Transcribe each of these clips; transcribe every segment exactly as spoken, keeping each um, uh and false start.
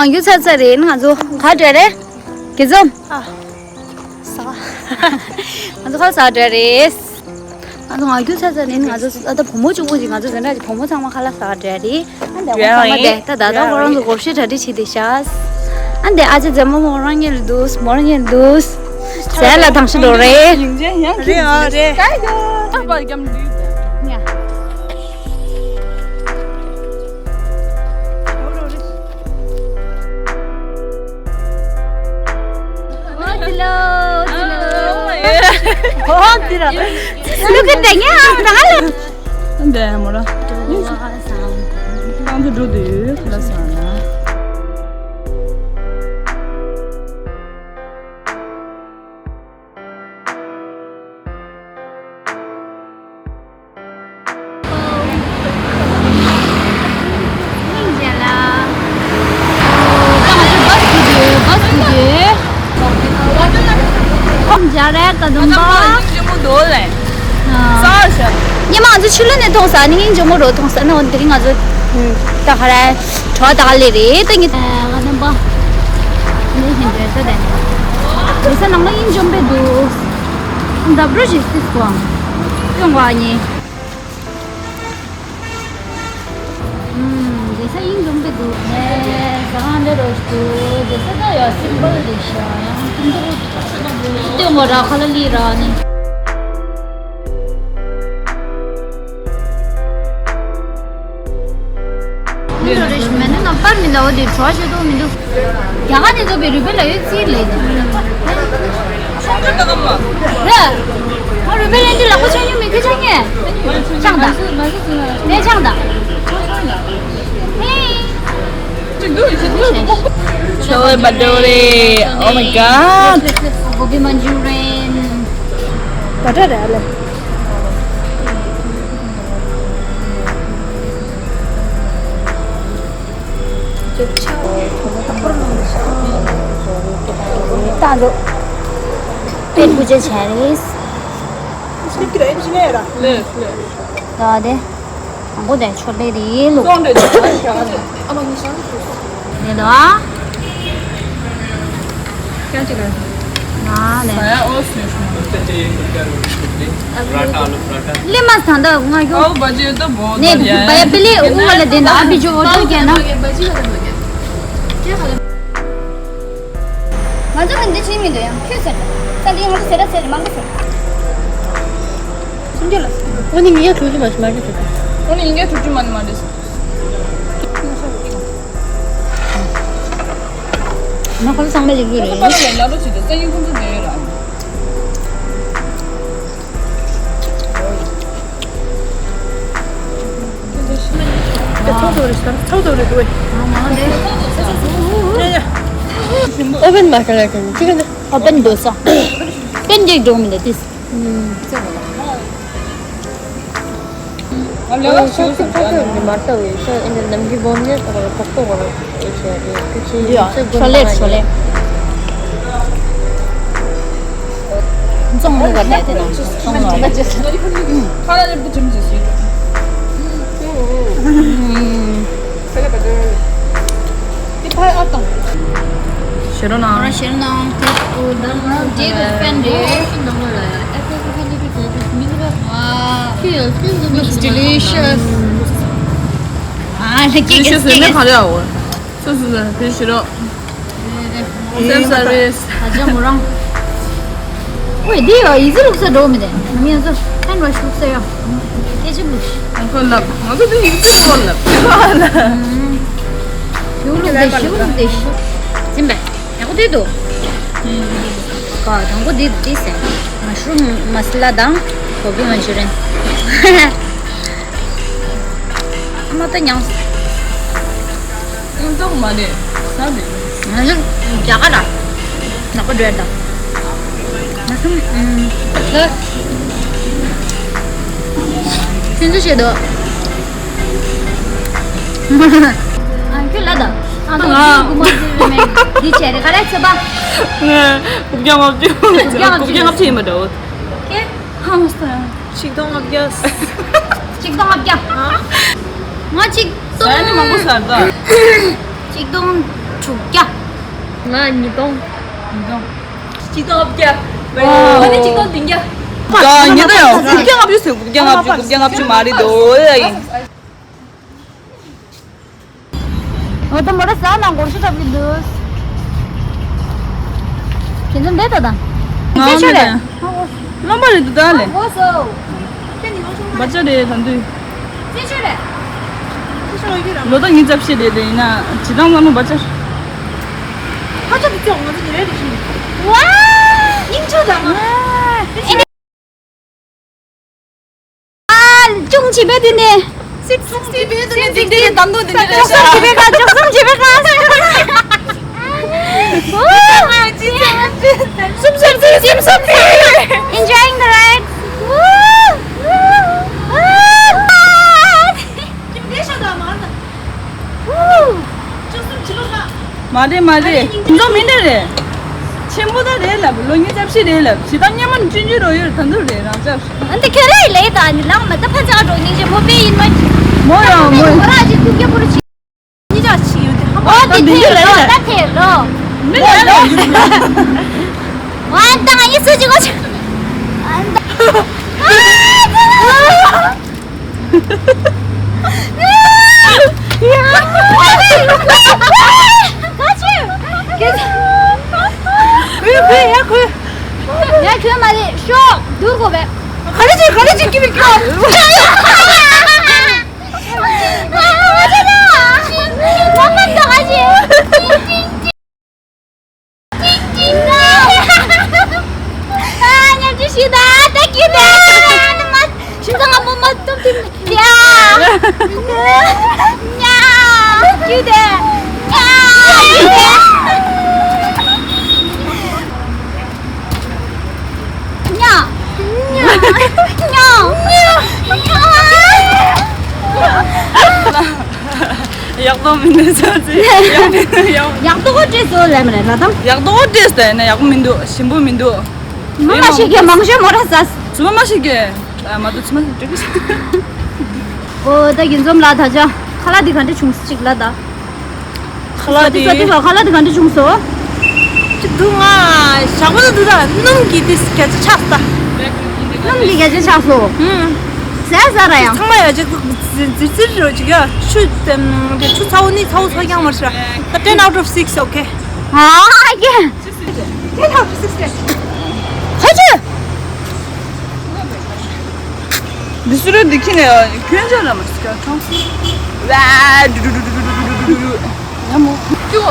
ང་རྒྱུ་ཚར་ཚར་རེད། ང་ཚོ་ག་འདྲ་རེད། དགེ་རྩོམ། ཨ། ས། ང་ཚོ་ཁ་ལག་ཟ་འདྲ་རེད། ང་ཚོ་ང་རྒྱུ་ཚར་ཚར་རེད། ང་ཚོ་ཨ་ད་བུ་མོ་གཅིག་པུ་ཅིག་ང་ཚོ་འཛིན་གྲྭ་གི་བུ་མོ་ཚང་མ་ཁ་ལག་ཟ་འདྲ་རེད། ཨ་འདི་ཁོང་ཚང་མ་བསྡད་ད་ད་ད་ཁོ་རང་ཚོ་སྒོར་གཞས་གྲ་སྒྲིག་བྱེད་བསྡད་ཤག་ཨ་འདི་ཨ་ཅེ་མཛེས་མ་མོ་རང་ཉིད་ལ་འདུག་མོ་རང་ཉིད་ལ་འདུག་ཟས་ལ་དང་ཤི་འགྲོ་རེད། རེད་ཨ་རེད། Look at that. འདི་མོ་ར། ཁྱེད་རང་ཚོ་འགྲོ་དུས་ཁ་ལག་ཟ་ན། ཉི་མ་ང་ཚོ་ཕྱི་ལོགས་ནས་མཐོང་ས་ནི་སྙིང་རྗེ་མོ་རུ་མཐོང་ས་ནི་འོ་དེ་རིང་ང་ཚོ་ད་ག་རེ་བྲོ་བ་ད་ག་ལེ་རེད་ད་ངི་ང་རྣམ་པ་ནི་ཧིན་རེད་ད་དེ་རེས་ནང་ལ་སྙིང་རྗེ་མོ་འདུག་འདབས་རོ་ཞིག་སྲིད་གོ་ཡོང་བ་ཉི། ཨུམ། རེས་ས་ཡིན་འཇོམས་པའི་འདུག་ནས་ཟ་ཁང་འདི་རོ་ཞིག་འདུག་རེས་ས་ད་ཡ་སིམ་པལ་རེད་ཤག་ཡང་ཐུང་ཐུང་། སྟོན་ངོ་ར་ཁ་ལ་ལི་ར་ནི། མི་འགྲོ་རེ་ཞིག་མེད་ན་ན་པར་མི་འདའ་བ་དེ་གྲོ་ཞེ་དོག་མི་འདུག་རྒྱ་གར་ནས་བཟོས་པའི་རུས་སྦལ་ལ་ཡོད་རྩིས་ལས་ཀྱི། རེད། ང་རུས་སྦལ་ལེན་དུས་ལག་པ་ཆགས་མྱོང་མེད་ཁྱོད་ཆགས་ངས། ཆགས་དང་། ངས་ཆགས་དང་། ཧེ། Chole bhature. Oh my god. Gobi manchurian. Butter རེད་ཨ་ལེ། ད་འགྲོ། པེན་པུ་ཅེ་ཆེ་རེད། ད་དེ། དང་པོ་དེ་ཆོ་པེ་རེད་ལུག་ནས་ད། ཀྱང་ཅི་ག་ན་ལེ། ལེ་མ་ཐང་ད་ང་གྱོ། ནས་བ་ཡ་པི་ལེ་ཨུ་ལ་དེ་ན་ཨ་བི་ཇོ་ཨོ་ཏོ་ཀྱ་ན། ང་ཚོ་གི་འདི་ཕྱིན་མི་འདུག་ཡང་ཁྱོད་ཟེར། ས་འདི་ང་ཚོ་ཟེར་ར་ཟེར་མང་གི་ཟེར། སུམ་ཅུ་ལ་ཟེར། ཨོ་ནི་ངས་ཐུག་རྒྱུ་མ་ཤི་མ་རྒྱུ་ཟེར། ཨོ་ནི་ངས་ཐུག་རྒྱུ་མ་ནི་མ་རེད་ཟེར། ང་ཁོ་ཚོ་ཚང་མས་རིག་རྒྱུ་རེད། ཁོ་ཚོ་ལ་ལ་རོ་ཟེར་དུས་སང་ཉིན་ཁོ་ཚོ་ནས་ར། ཨོ་བན་མ་ཁ་ལ་ཁ་ཅི་ག་ན། ཨོ་བན་དོ་ས། པན་འགྲིག་འགྲོ་མི་འདུག་ཏིས། ཨོ་ཤ་ཚ་ཁ་ཁ་གི་མ་ལྟ་བའི་ཤ་ཨེ་འདྲ་ནམ་གྱི་སྦོམ་ཉེ་ཁོ་ར་ཕོག་ཏོ་ཁོ་ར་ཨེ་ཤ་རེ་ཁུ་ཆི་ཡ་ཤ་གོ་ཤོ་ལེ་ཤོ་ལེ། ཙོང་ལོ་ག་ནས་དེ་ན་ཙོང་ལོ། ཁ་ལ་ལེབ་ཏུ་ཅིམ་ཅི་སི་ཏུ། ཁ་ལ་བ་དུ། དེ་ཕ་ཨ་ཏང་། ཤེ་རོ་ན། ང་ཤེ་རོ་ན། དེ་ཀུ་དང་དེ་ཀུ་ཕན་རེ། ཨེ་ཀུ་ཕན་རེ་ཀུ་ཕན་རེ་ཀུ་ཕན་རེ། Wow. Feels, feels delicious. ཨ་ལེ་ཀེ་ཀེ་ཀེ་ཀེ། སོ་སོ་སོ་དེ་ཤི་རོ། Self service. ཨ་ཅག་མོ་རང་། ཝེ་འདི་ཡོ་ཡི་ཟི་ལུག་ས་འགྲོ་མི་དེ། ང་ཚོ་ཧེན་ཝ་ཤི་ལུག་ས་ཡོ། ཀེ་ཅི་ལུག་ཤི། ང་ཚོ་ལབ། ང་ཚོ་དེ་ཡིག་ཚད་ལོ་ལབ། ཤི་ལུག་དེ་ཤི་ལུག་དེ་ཤི། ཅིམ་པ། ཡག་པོ་དུས་འདུག་ཀ་དང་པོ་འདི་འདི་ཟེར། མ་ཤུ་རུམ་མ་སི་ལ་དང་གོ་བི་མན་ཅུ་རི་ཡན། མ་ད་མྱངས། ཨེ་ཏོག་མ་རེད། ཟ་རེད། ང་ཚོ་རྒྱ་གར་ལ་ནག་པོ་འདྲ་དང་། ང་ཚོ་ཨུམ། ལ། ཁྱོད་ཚོ་བྱེད་དོ། ཨ་ཁྱོད་ལ་དང་། ཨ་ང་། འདི་བྱས་རེད་ག་རེ་ཚེ་པ། ང་། གུབ་རྒྱང་ལྔ་བཅུ། གུབ་རྒྱང་ལྔ་བཅུ་ཡིན་པ་འདྲ་བོ། ཀེ། ཧང་སྟོན། ཆིག་སྟོང་ལྔ་བརྒྱ། ཆིག་སྟོང་ལྔ་བརྒྱ། ང་ཆིག་སྟོང་། ཟ་ནི་མང་པོ་ཟ་ད། ཆིག་སྟོང་ དྲུག་བརྒྱ། ང་ཉིས་སྟོང་། ཉིས་སྟོང་། གཅིག་སྟོང་ལྔ་བརྒྱ། ཨོ། ང་ནི་གཅིག་སྟོང་བདུན་བརྒྱ། ད་ཉིས་སྟོང་ཡང་དགུ་བརྒྱ་ལྔ་བཅུ་ཟེར། དགུ་བརྒྱ་ལྔ་བཅུ། དགུ་བརྒྱ་ལྔ་བཅུ་མ་རེད་དོ། ཨོ་ད་མོ་ར་ཟ་ན་སྒོར་ཤུ་ཐབས་ཀྱི་འདུག་ཁྱེད་ཚོ་འདས་ད་ད། ང་ཚོ་ཆོད་རེད། རློན་པ་རེད་འདུག་ད་ལེ། ཨོ་སོ། བ་ཅག་རེད་ད་འདུས། ལོ་ད་ཉིས་རྩ་བཞི་རེད་དེ་ཡིན་ན་བྱེ་ཐང་ལ་མོ་བ་ཅག་ཧ་ཅང་གི་ཅོག་ང་ཚོ་ཉིན་རེ་རེ་བཞིན། ཝ། སྙིང་ཆོ་དང་། ཨ། ཅུང་བྱིས་པའི་དུས་ནས། སིག་སིག་སིག་པའི་དུས་ནས་འདི་འདྲའི་དམ་དུ་འདི་འདྲའི་ཅོག་གསུམ་བྱིས་པའི་ཁ། ཅོག་གསུམ་བྱིས་པའི་ཁ། ཨོ། སུམ་སུམ་སུམ་སུམ། Enjoying the ride. Woo! Woo! མ་རེད་མ་རེད། ཁྱིམ་ཚང་མི་འདྲ་རེད། ཆེན་པོ་ད་རེད་ལབ། ལོ་ཉིས་རྩ་བཞི་རེད་ལབ། བྱེ་ཐང་སྔོན་མ་ནས་ཆུང་ཆུང་རོ་ཡོད་ད་འདུག་རེད་རང་ཅག་ཨ་འདི་ཁྱོད་རེད་ལས་ད་ནི་ལག་མ་ད་ཕ་ཅག་འགྲོ་སྙིང་རྗེ་མོ་དཔེ་ཡིན་མ། མོ་ཡང་མོ། ཁོ་ར་ཅིག་ཐུག་རྒྱ་པོ་རུ་ཆེ། ཉིས་ཆ་ཆི་ཡོད་དེ་ཧ་མ། ཨོ་དེ་དེ་ལས་ད་དེ་རོ། མི་ལ་ལ། ཨ་ད་ང་ཡི་སུ་ཅིག་གོ་ཆ། ཨ་ད། ཡ་ཁོས་ཁོས་ཡ་ཁོས། ཡ་ཁོས་མ་རེད་ཤོག་སྡུག་གོ་བས། ག་རེ་བྱེད་ག་རེ་བྱེད་ཀྱི་མི་ཁྱོད། ཡག་པོ་མི་འདུག་ཟེར་ཚེ་ཡག་མི་འདུག་ཡག་ཡག་ཏོག་ཏོག་སྤྲད་སོང་ལབ་མ་རེད་ལ་དང་། ཡག་ཏོག་ཏོག་སྤྲད་ཟེར་ན་ཡག་པོ་མི་འདུག་ཞིམ་པོ་མི་འདུག་མ་མ་ཤེས་ཀྱི་མང་ཤོས་མོ་ར་ཟ། ཚུ་མ་མ་ཤེས་ཀྱི་ཨ་མ་དུ་ཚུ་མ་ཤེས་ཀྱི། ཨོ་ད་ཡིན་འཛོམས་ལ་ད་ཆ་ཁ་ལག་འདི་ག་འདྲ་བྱུང་ཟེར་ཅིག་ལ་ད། ཁ་ལག་དེ། ཁ་ལག་དེ་ག་འདྲ་བྱུང་སོང་། ཅི་འདུག་ང་ཞག་པོ་འདུག་ད་སྣུམ་གྱི་དེ་བརྒྱ་ཆ་ཆགས་ད། སྣུམ་གྱི་བརྒྱ་ཆ་ཆགས་སོང་། ཧུམ། ཟས་ཟ་ར་ཡང་། ཚང་མ་ཡ་ཅིག་འཛིར་འཛིར་རོ་ཅིག་ཡ་ཆུ་དེ་ཆུ་ཚ་བོ་ནི་ཚ་བོ་ཚ་རྐྱང་མ་རེད་ད། ten out of six okay། ཨ་ཀྱེ། ten out of six རེད། ཧ་ཅི། འདི་སུ་རེད་འདི་ཁྱི་ནས་ཁྱོད་ཅག་ལ་མ་སི་ཀ་ཁྲོང་། ཝ་དུ་དུ་དུ། ཡ་མོ། ཅུ།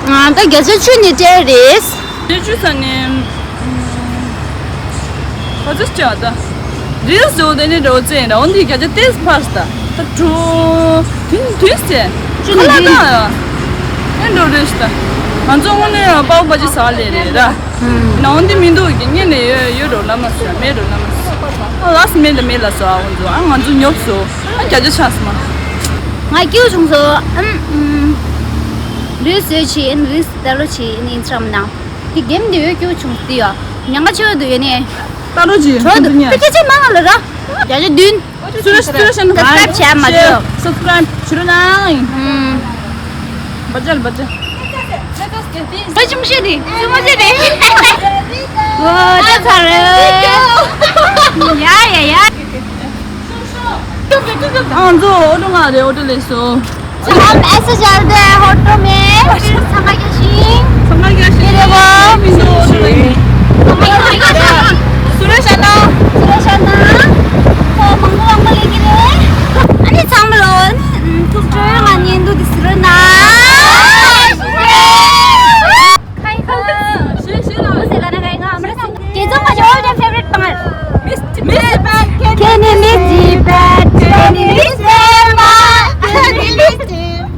ང་ད་བརྒྱ་ཆ་བཅུ་ནས་སྤྲད་རེད། བརྒྱ་ཆ་བཅུ་ས་ནས། ཁ་ཚོད་ཅག་ད། རིལ་སུ་དེ་ནས་འགྲོ་ཙེ་འདྲ་འོན་ཏེ་བརྒྱ་ཆ་ཏེས་ཕར་ད། ད་འགྲོ། དུན་དུན་སེ། ཅི་ནས་ཁ་ལག་དུན། ད། ཨེ་འགྲོ་རེད་ད། ང་ཚོ་དངོས་གནས་པའོ་བ་ཇི་ཟ་ལེ་རེད་ད། ནང་འདི་མི་འདུག་གི་ངས་ནས་ཡོད་ཡོད་འགྲོ་ལ་མ་སོ་མེད་འགྲོ་ལ་མ་སོ། ཨ་ལགས་མེད་ལ་མེད་ལ་སོ་ཨ་ཁོང་ཚོ་ཨ་ང་ཚོ་ཉོབ་སོ། ཨ་བརྒྱ་ཆ་ཆགས་སོ་མ། ང་སྐྱིད་བྱུང་སོ། ཨམ་ཨམ། རུས་བཟོས་ཆེ་ཨིན་རུས་ཏ་ལོ་ཆེ་ཨིན་ཨིན་ཚམ་ནང་། དེ་གེམ་དེ་ཡོད་སྐྱིད་བྱུང་སྟེ་ཡོད། ཉང་ཁ་ཆེ་བ་འདུག་ཡོད་ནས། ཏ་ལོ་ཆེ་ཁྲོ་འདུག་ཉ། དེ་སྐད་ཆ་མང་ལ་ར། བརྒྱ་ཆ་བདུན། སུ་རེ་སུ་རེ་ཤན་ཧ། སབ་སི་ཀ་རབ་བྱས་མ་ཤེར་ཐུབ། སབ་སི་ཀ་རབ་ཞུ་རོགས་གནང་། ཧུམ། བ་ཇལ་བ་ཇལ། ད་ཅུང་ཤེས་རེད། སུ་མ་ཤེས་རེད། ཝ་ད་ཚར་རེད། ཡ་ཡ་ཡ། ཨང་ཛོ་ཨོ་ཏོ་ང་རེ་ཨོ་ཏོ་ལེ་སོ། हम ऐसे चलते हैं ऑटो में, फिर संगा क्याशिंग। संगा क्याशिंग। ये देखो। सुरेश अन्ना। सुरेश अन्ना। तो मंगू अंकल लेके गए। अरे सांभलो। तुम जो है मानिए तो दिसरो ना। Miss Tibet. Can you miss Tibet? Can you miss Myanmar? Can you miss Tibet?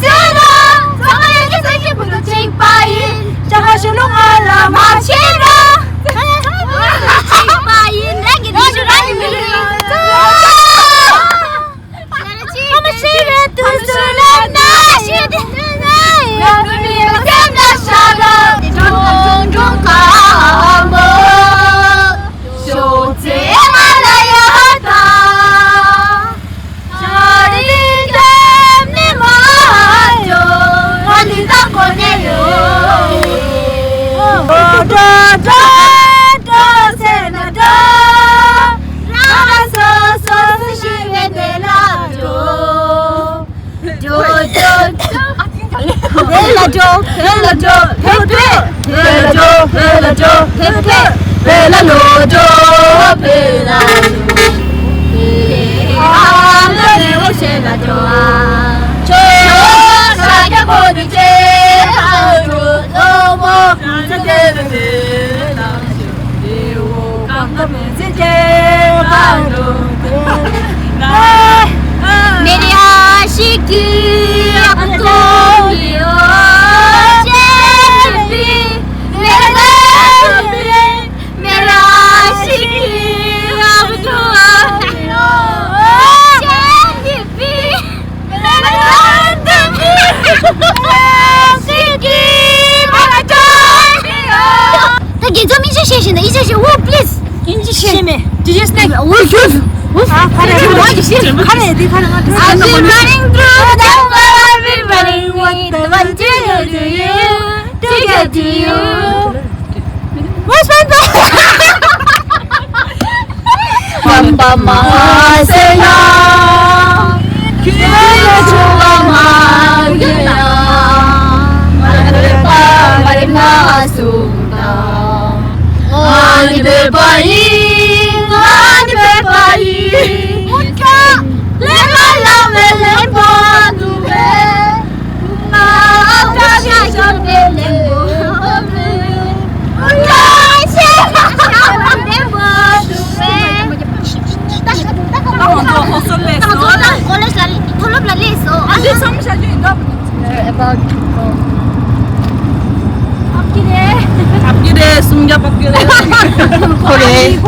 ཚང་མ་ཡོད་ཀྱི་སེམས་ཀྱི་བུ་ལུ་གཅིག་པ་ཡིན། ཅག་ཤུ་ལུ་ང་ལ་མ་ཆེ་ར། གཅིག་པ་ཡིན། རང་གི་མི་ཤུ་རང་གི་མི་རིགས། ཨ་མ་ཤི་ར་དུས་སུ་ལ་ན་ཤི་དེ་ན་ཡ་མི་མི་སེམས་ལ་ཤ་ར། འགྲོ་འགྲོ་ཀ་མོ། ཤོག་ཚེ་ང་ལ་ཡ་ཧ་ད། ཤ་རི་དེ་མི་མ་ཡོ། ང་ལི་ད་གོ་ནེ་ཡོ། འགྲོ་འགྲོ་འགྲོ་འགྲོ་སེ་ན་འགྲོ། ར་ར་སོ་སོ་སུ་ཤི་བེ་དེ་ལ་འགྲོ། འགྲོ་འགྲོ་འགྲོ། དེ་ལ་འགྲོ། དེ་ལ་འགྲོ། དེ་ལ་འགྲོ། དེ་ལ་འགྲོ། དེ་ལ་འགྲོ། དེ་ལ་འགྲོ། དེ་ལ་འགྲོ། དེ་ལ་འགྲོ། ཨ་མ་ནེ་འོ་ཤེ་ལ་འགྲོ། ཨ་ཅོ་ཤ་རྒྱ་གོ་ནི་ཅེ་ཨ་འགྲོ། ཨོ་མོ་ང་ཚ་དེ་ལ་དེ་ལ། मेरे आशिकी अब तो मिलो जैनबी, मेरा मेरा आशिकी अब तो मिलो जैनबी। ད་དགེ་ཚོ་མི་ཤེས་ཤེས་ཤེས་ན་ཨི་ཤེས་ཤེས། ཨོ་པི་ལི་སི། ཨིན་ཇི་ཤེས་མེད། Did you speak? ཨོ་ཤུ་ཤུ། ཨ་ཁ་རེ་ཁ་རེ་ཁ་རེ་འདི་ཁ་རེ་ང་ཐོས། I've been running through the jungle, I've been running with the one to you, to get to you. What's my problem? པམ་པ་མ་ཟེར་ན། ཁྱོད་ལ་ཆུང་བ་མ་ཡིན་ན། ང་ལ་བོད་པ་མ་རེད་ན་གསུངས་དང་། ང་ནི་བོད་པ་ཡིན། ང་ནི་བོད་པ་ཡིན། ཀླད་པ་ལ་མེ་ལེན་པ་འདུག་པས། ཁོ་རེ།